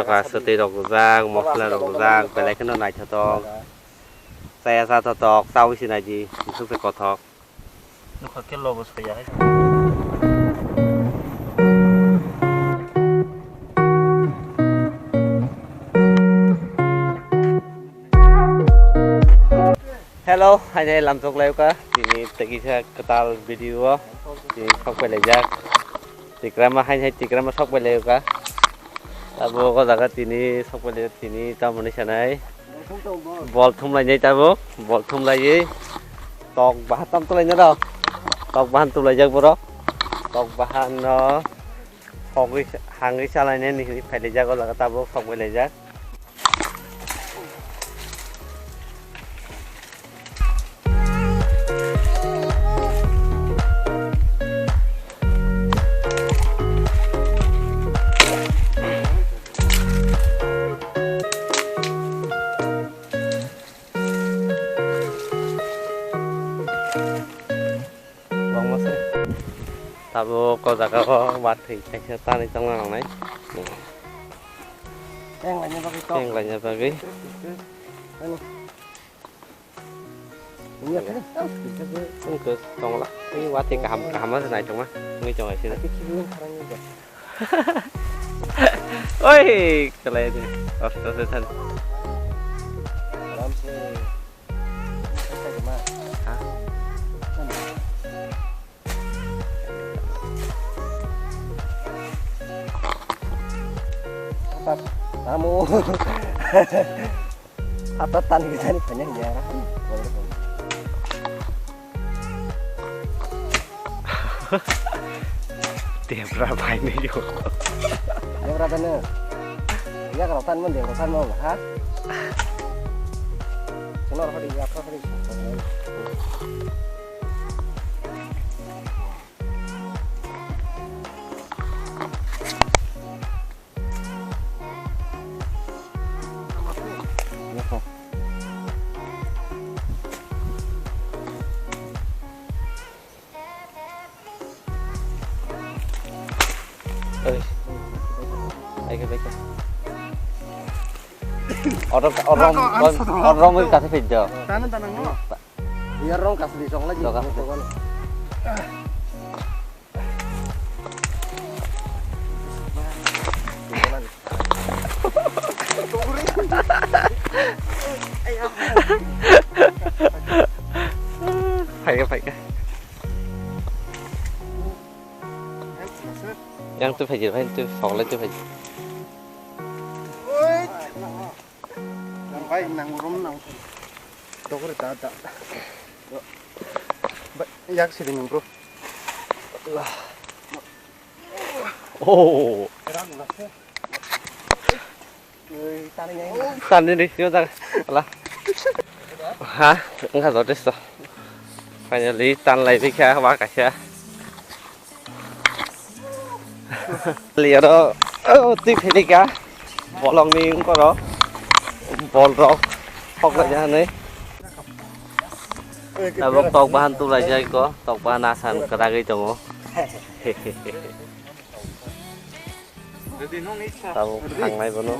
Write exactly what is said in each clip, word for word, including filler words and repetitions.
Aswtwi rok rijak, mosla rok rijak, belai kheno naithotok. Chaya chathotok, chaui se naidi, bwswk se kothok. Nokha khe lobo soya hai. Hello, hainai lamchok laiyuka. Tini tei kisa kwtal video o tini sok pai laijak. Tikrama hainai tikrama sok pai laiyuka. Abo o jaga tini sok pai laijak, tini tamoni sanai. Bol thum lainai tabuk, bol thum laiwi tok bahan tam tulaina rok. Tok bahan tulaijak borok. Tok bahan no sogwi hangwi chalainani hinwi phailaijak o jaga tabuk sok pai laijak. Kwbangma se. Tabuk o jaga o watwi kaisa tanwi tongna nangnai. Teng laina bagwi tok. Teng laina bagwi. Ani. Ini apa nih? Wngkhe tongla. Tei watwi kaham kaham se naithokma wngwi tongo sini. Oi, kelai ni. Kosto se san. Aram se. Ha? Tamu. Apa tan kita ni banyak ya. Debra bai ni yo. Debra tanu. Ya kalau tan mon debra tan mon ha. Senor hari ya apa hari. Oi. Baikha, baikha. Oro, oro, oro, oro, oro, kase pejjo. Tana, tana, no. Iya rong kasih di song lagi. Rong kasih. Phaikha, phaikha. Yang tu phaikha, yang tu phaikha. Nang bai nang rom nang. Tokore ta ta. Bai yak sidi nang bro. Oh. Tani ni sio ta la. Ha, enggak jotesto. Finally tan lai bikha wa kaisa. Liyaro, oh, twi phailika. Bolongni wngkoro. Bolrok. Hoklai jahanai. Tabuk tok bahan tulaijak ko. Tok bahan asan kwragwi tongo. Tabuk thangnai bono.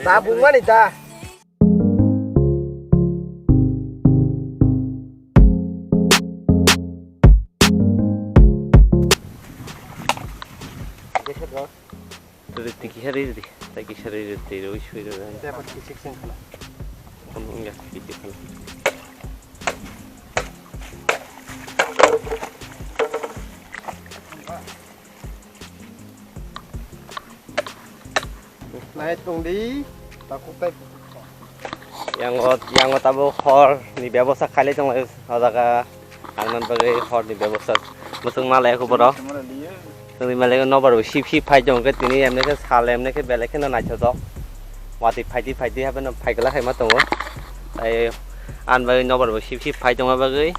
Tabuk mani da. Riti kisa riti, tai kisa riti, rui sui rui. Dapat kicik sing kena. Kamu enggak kicik kena. Nai tongdi, takuk tai. Yango, yango tabuk hor ni bebosta khailai tong lai o jaga. Ang nan bagwi hor ni bebosta muchung malai ko borok. Tongdi malai nobar bo sip sip phai tong khe tini emne khe sal emne khe belai kheno naithotok. Watwi phaidi phaidi hapheno phaigwla khaima tongo. Tai ani bagwi nobar bo sip sip phai tongma bagwi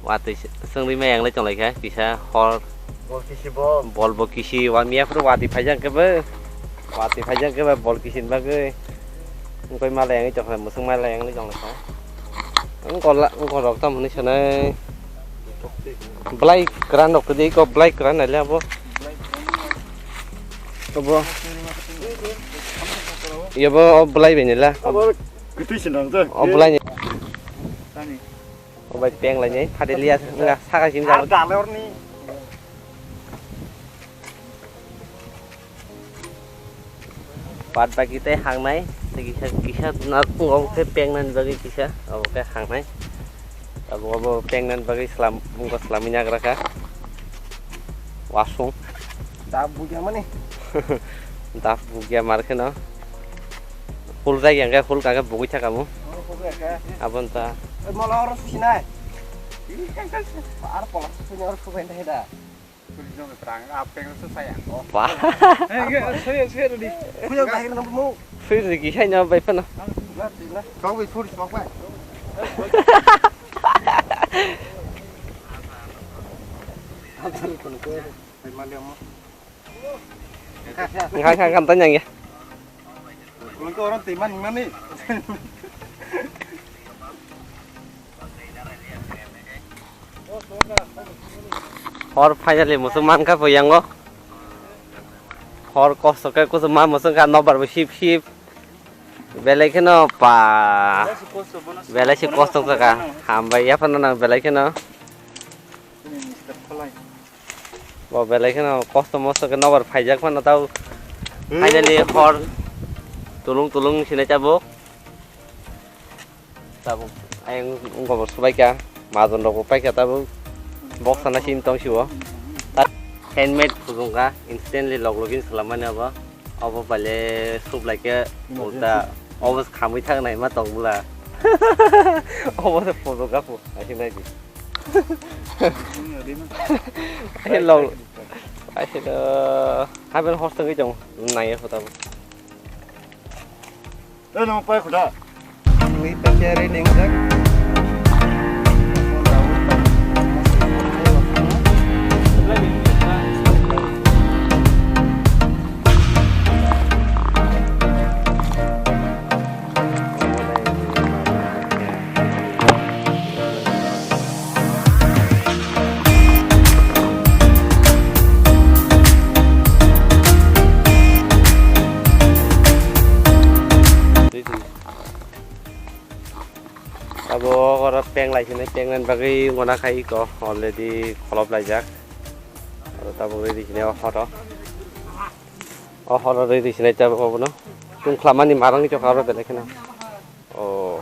watwi se-, sengwi maya wngwi tonglaikha kisa hor. Bol kisi bol. Bol bo kisi, wamiya phuru watwi phaijak khe bo. Watwi phaijak khe bo bol kisi ni bagwi. Wngkoi malai wngwi tongkha, mwswk malai wngwi tonglaikha. Wngkol, wngkol rok tamo hwnwi sanai. Belai kwran rok kwdwi kok belai kwran naile abo. Obo. Yobo o bolai bai nila. Abo kwtwi se nang je. O bolai ni. Tani. O bai peng lai ni. Phade liya nga saka sim jabo. Dale orni. Bad baki tei hangnai, tei kisa, kisa na, obo khe pengnani bagwi kisa, obo khe hangnai. Abo, obo pengnani bagwi slam, wngkha slamwi nagra kha. Wasung. Dap bugya mani. Dap bugya mar kheno. Hul jai yang khe, hul kha khe bugwi thaka mu. Oh, hul kha khe. Abon ta. Oi, mola oro susinai. Ar pola susinai oro subai thai da. Wah. Sui rigi hai no bai phano. Ngai ngai kan tanya ya. Kulung ke orang timan mana ni? Hor finally musuk mankha bo yango. Hor kosto khe kusuma musuk kha nobar bo sip sip. Belai kheno pa. Belai si kosto kha. Hambai yaphano nang belai kheno. Bo belai kheno kosto mosto khe nobar phaijak phano tau. Hmm. Finally hor tulung tulung sinai tabuk. Tabuk ayang wngkha bo subaikha, majon rok bo paikha tabuk. Boksa na sim tong sibo. Ta handmade phujung kha, instantly log login swlam mani abo. Obo paile sublai khe ulta obo khamwi thang nai ma tong bwla. Obo se phujung kha phu, asik nai di. Hello. Asik, uh, haben hostel ke jong nai ya khuta. Eh, nang pai khuda. Ui, pai khe ready wngjak. Abo oro peng lai sini, peng nani bagwi gona khai ko already kholop laijak. Oro tabuk ready sini o horo. O horo ready sini tabuk obono. Tungkhlamani marang jokha oro belai kheno. Oh.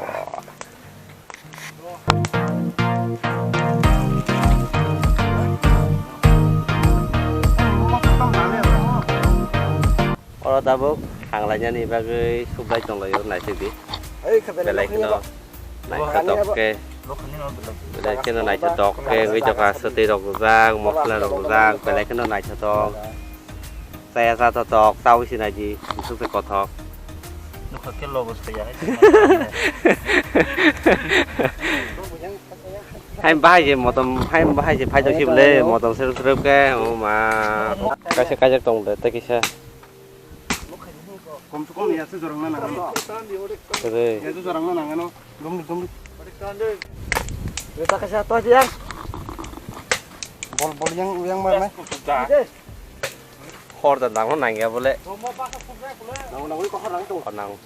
Oro tabuk hanglainani bagwi sublai tonglaio, naisidi. Belai kheno naithotok khe, belai kheno naithotok khe wngwi tongkha, swtwi rok rijak, mosola rok rijak, belai kheno naithotok. Chaya cha to tok, tawi sinai di, bisuk se kothok. Nukha khe lobo saya hai. Hai bahai je motom, hai bahai je phai jok sibole, motom serep serep khe, o ma. Kaisa kaijak tong de, tei kisa. Kom se kom ya se jorang na nang. Re. Ya se jorang na nang no. Dum dum. Re ta kaisa to yang. Bol bol yang yang mar na. Hor da nangno nangya bole. Nangno nangwi ko hor nang to. Hor nang.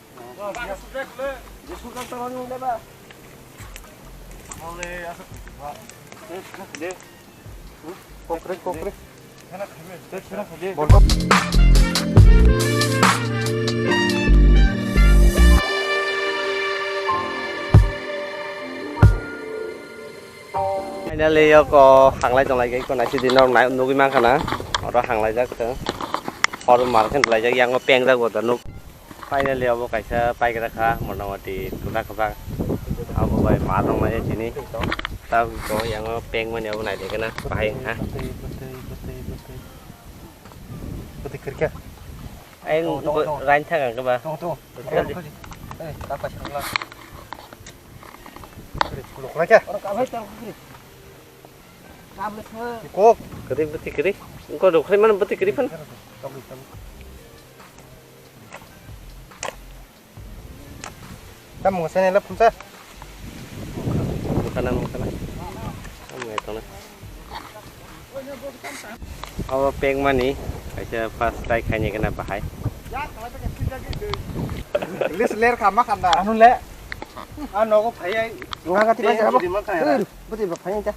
Kokre kokre. Bol. Finally, yoko hanglai tonglai khe, iko naisidi norok nai-, nugui mankha na, oro hanglaijak thwng. Hor market laijak, yango pengjak bo da nuk. Finally, obo kaisa paigra kha, motamoti tuna kwbang. Abo bai ma rok nai tini. Tabuk yango pengmani obo nai de khe na, bahai wngkha. Bwtwi, bwtwi, bwtwi, bwtwi. Bwtwi kwrwi kha. Ayang tongo, tongo. Rain thang ang khe ba. Tongo, tongo. Bwtwi kwrwi. Eh, ta paisa wngla. Kwrwi, kwrwi, kwrwi kha. Oro ka bai tang kwrwi. Kam le kha. Kok. Kwrwi, bwtwi kwrwi. Engko rok khai mano bwtwi kwrwi phano. Tongo, tongo. Tamo se nela phunsa. Mukana, mukana. Amo etona. Abo pengmani kaisa first try khaini gana bahai. List ler kha ma khanda. Anu le. A nogo phai ai. Nga ga tiba Tei jabo. Budi ma kaya. Eh, budi ba phai ta.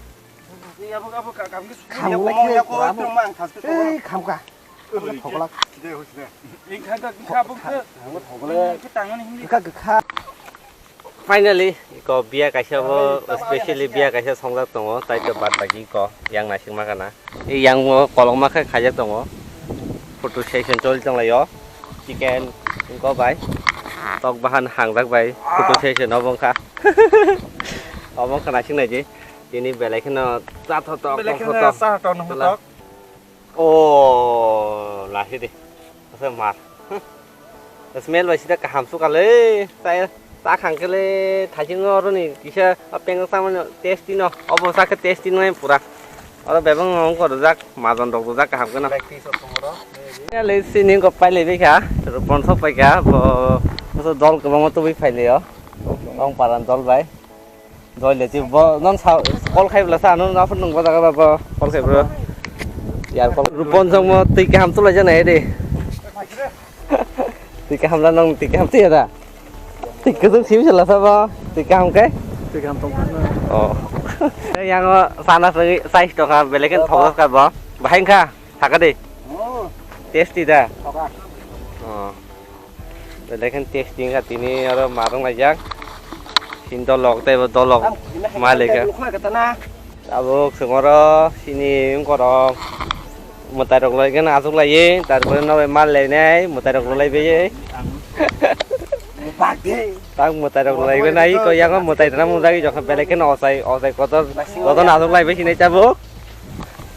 Abo abo ka kam ki. Kham ya ko ya ko. Mang khas ko. Eh, kham ka. Thoglak. Kide husne. Ingkha ka ingkha bo. Ang thoglak. Kitang ni hindi. Ka ka. Finally, ko biya kaisa bo, specially biya kaisa songjak tongo, tai to bad bagi ko yang naising ma kana. Ei yang mo kolokma khe khaijak tongo. Photo session choli tong laio. Chicken ko bai. Tok bahan hangjak bai. Photo session obo wngkha. Obo wngkha naising naidi. Tini belai kheno chathotok, belai kheno tongthotok. Chathotok. O, lahi de. Asa mar. Smell bai sida kaham suka le. Ta, ta khang kele thajing oro ni kisa apeng samani tasty no. Obo sa khe tasty no pura. Oro bebang ngong ko rujak, majon rok rujak kaham keno. Leg piece of tomorrow. Ya le sini ko pai le bikha. Rupon sok pai kha. Bo, bo dol kebang to bi phai le yo. Ong paran dol bai. Doi le ti bo non sa call khai bla sa non aphun nung bo jaga ba bo call khai bro. Yar call Rupon jong mo twi kaham tu lai jana ede. Twi kaham la nong twi kaham twi da. Twi kudung sim sala sa bo twi kaham kai. Twi kaham tong. Oh. Yang sana sagi size to kha beleken thok ka bo. Bahai kha thaka de. Oh. Tasty da. Thok. Oh. Belai khe tasty wngkha tini oro marwng laijak. Chini dolok tei bo dolok ma lekha. Tabuk chwng oro chini wngkorok mwtai rok lai gana achuk lai, tarpore no bai mal lainai mwtai rok rw lai bai. Tak mwtai rok lai gana iko yango mwtai tana mujak jokha belai khe no ochai ochai kotor kotor achuk lai bai sinai tabuk.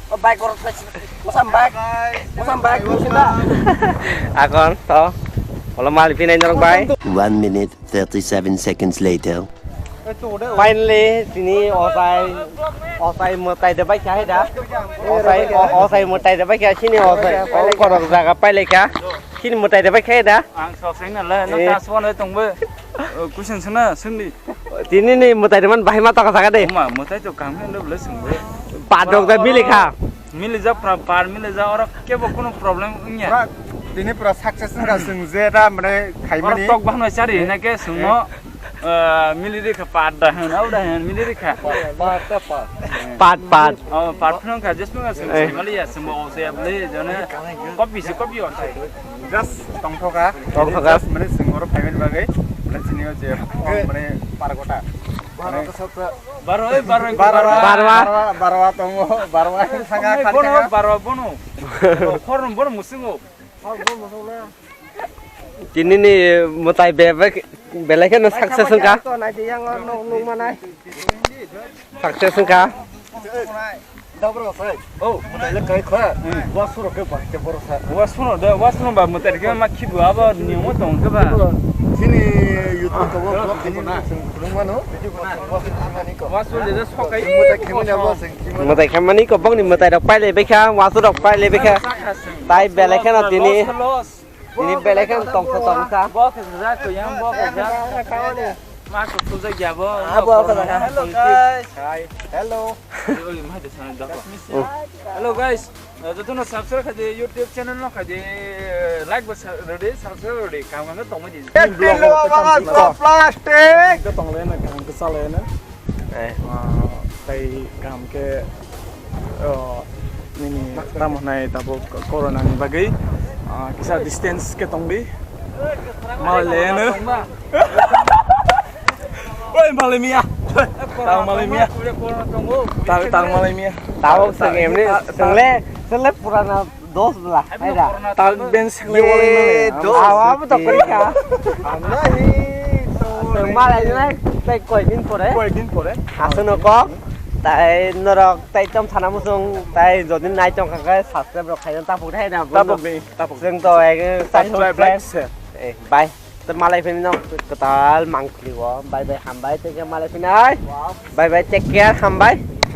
Oh, bike korok sa, mosam bike, mosam bike, mosam bike. Akon to, olo mal pinai norok bai. One minute, thirty-seven seconds later. Finally, tini osai, osai mwtai de bai khai da. Osai, o-, osai mwtai de bai khai sini osai. O korok jaga pai lekha. Sini mwtai de bai khai da. Ang sok seng na le, no ta suan le tong be. Kusen sena, seni. Tini ni mwtai rwmani bahai ma tokha jaga de. Oma, mwtai to kam khe ndo bwle swngbo. Padok da milikha. Milijak pra par milijak oro kebo kuno problem wngya. Pura tini pura success wngkha swng je da mane khaimani. Tok bahno chari hina ke swngno, eh, mili rikha par da hwn, au da hwn, mili rikha. Par ta par. Pat pat. Oh, par phano kha jesmo ga swng mali ya swngbo o se bwle jone. Copy se copy on. Just tongthoka. Tongthoka. Just mane swng oro payment bagwi. Mane sini o je mane par gota. Baro, eh, baro, baro, baro. Barwa. Barwa, barwa tongo. Barwa thanga bono, khatanga. Barwa bono. Khorno bono musungo. Tini ni mwtai be, be, belai kheno success wngkha. Success wngkha. Mwtai le kai kha. Wa suro ke ba ke boro sa. Wa suro de, wa suro ba mwtai ke ma khibu abo ni mo tong ke ba. Chini YouTube ko vlog khani na. Mano. Wa suro de sokai. Mwtai khemani abo sing. Mwtai khemani ko bongni mwtai rok paile bekha, wa suro rok paile bekha. Tai belai kheno tini. Tini belai khe tongsa tongsa. Bo khe jak to yang bo khe jak. Ma to to jak ya bo. Ah, bo khe jak. Hello guys. Hi. Hello. Oi, ma de sana da. Hello guys. Jotono subscribe khaidi YouTube channel no khaidi like bo redi subscribe redi kam kam tongma di. Hello, plastic. Ko tong le na kam ko sale na. Eh. Ah, tai kam ke, oh, nini tamo nai tabuk corona ni bagwi, ah, kisa distance ke tongdi. Malai le no. Oi, malai mia. Tang malai mia. Tang, tang malai mia. Tabuk seng emni, sengle, sengle purana. Dos bla, hai da. Tak ben sekle wale male. Dos. Awa bo to kori kha. Amna hi to. Malai nai, tai koi din pore. Koi din pore. Aswk no kok. Tai norok tai tom sana musung tai jodi nai tong kha khe subscribe rok khaina tapuk thai na. Tapuk ni, tapuk. Jeng to ek subscribe, like, share. Eh, bye. To malai phini no kwtal mangpili o. Bye bye, hambai, take care, malai phini ai. Bye bye, take care, hambai.